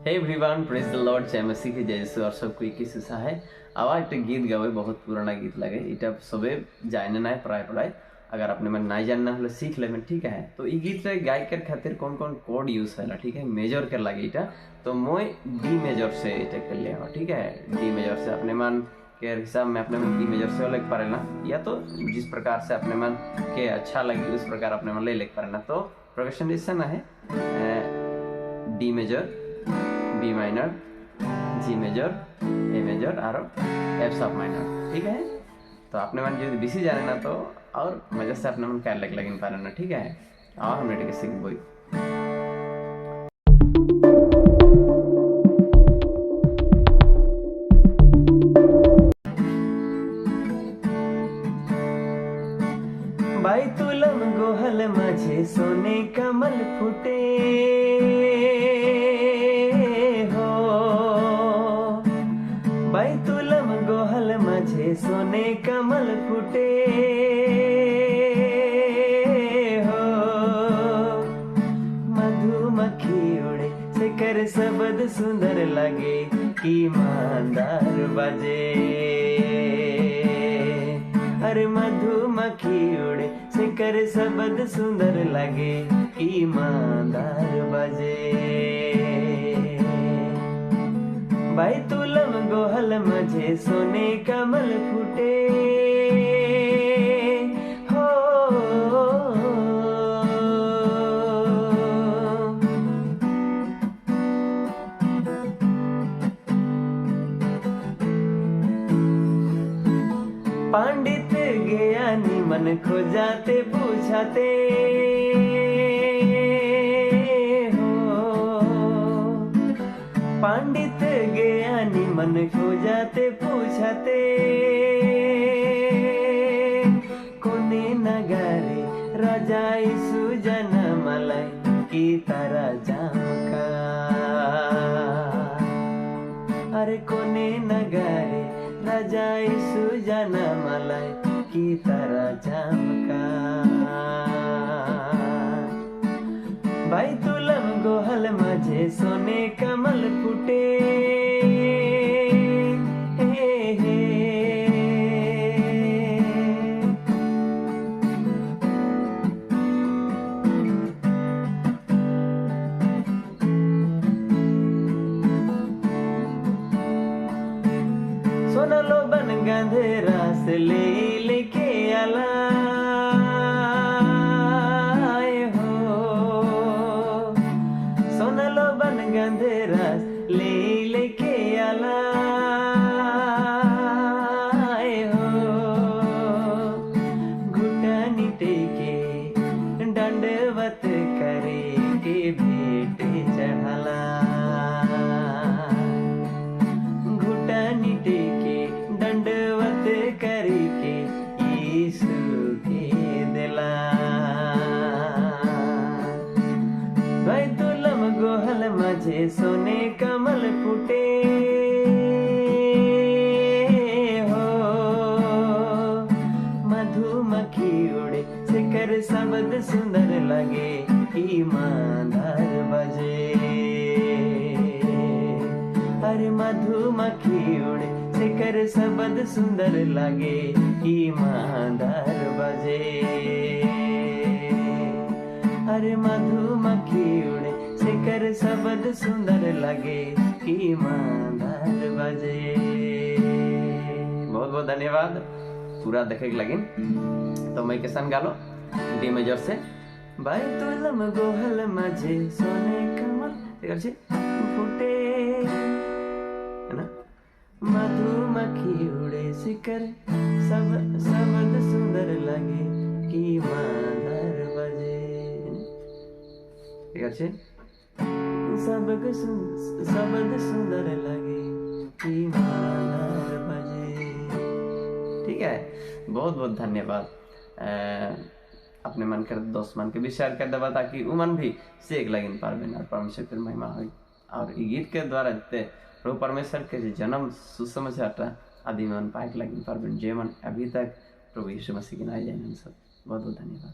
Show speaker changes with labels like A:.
A: Hey everyone, praise the Lord, जय मसीह की जय यीशु और सब कोई की सुसा है। आवाज एक गीत गावे, बहुत पुराना गीत लगे, इटा सबे जाने ना प्राय प्राय। अगर अपने मन नहीं जानना हो सीख लेবেন, ठीक है। तो ई गीत रे गाय कर खातिर कौन कौन कोड यूज होला, ठीक है, मेजर कर लागे इटा, तो मोय डी मेजर से इटा कर ले, ठीक है। डी मेजर से अपने मन के हिसाब में अपने मन डी मेजर से ले पारेला, या तो जिस प्रकार से अपने मन के अच्छा लगे उस प्रकार अपने मन ले ले पारेला। तो प्रोग्रेशन जैसा ना है, D major, B minor, G major, A major और एफ शार्प माइनर, ठीक है। तो अपने मन यदि बेसी जाने ना तो और मजा से अपने मन कर लग लगिन पारे ना, ठीक है। और हमने ठीक सीखबोई। बाई तुलम गोहल माझे सोने कमल फुटे हो, बाई तुलम गोहल माझे सोने कमल फुटे हो, मधुमक्खी उड़े से कर शब्द सुंदर लगे ईमानदार बाजे, अरे मधुमक्खी उड़े से कर शब्द सुंदर लगे ईमानदार बाजे। बाई तुलम गोहल माझे सोने कमल फुटे हो, पंडित ज्ञानी मन खोजाते पूछाते हो, पंडित ज्ञानी मन खोजाते पूछाते, कोने नगारे राजा यीशु जनमलाई की तारा जामका, अरे कोने नगारे राजा यीशु जनमलाई की तारा जामका। बाई तुलम गोहल माझे सोने कमल फुटे हे हे। सोना लोबन गंधेरा से ले लेके आला हो, सोना लोबन गंधेरा ले लेके आला हो, घुटनी टेके दंडवत करे के भेंट चढ़ाला, घुटनी टेके दंडवत करके यीशु के दिला। भाई तुलम गोहल माझे सोने कमल फुटे हो, मधुमक्खी उड़े से कर शब्द सुंदर लगे ईमानदार बजे, अरे मधुमक्खी उड़े से कर शब्द सुंदर लगे ईमानदार बजे, अरे मधुमक्खी उड़े से कर शब्द सुंदर लगे ईमानदार बजे। बहुत बहुत धन्यवाद पूरा देखे के लगिन। तो मैं किसान गालो डी मेजर से, बाई तुलम गोहल माझे सोने कमल ठीक আছে फुटे है ना, मधुमक्खी उड़े सिकर सब शब्द सुंदर लगे ईमानदार बजे, ठीक আছে, शब्द सुंदर लगे ईमानदार बजे, ठीक है। बहुत बहुत धन्यवाद। अपने मन कर दोस्त मन के भी शेयर कर देवा ताकि उ मन भी सीख लगिन पारबेन और परमेश्वर के महिमा होई। और ई गीत के द्वारा जिते प्रभु परमेश्वर के जे जन्म सुसमाचार आदि मन पाइक लगिन पारबेन, जे मन अभी तक प्रभु यीशु मसीह के नाम जाने सब। बहुत बहुत धन्यवाद।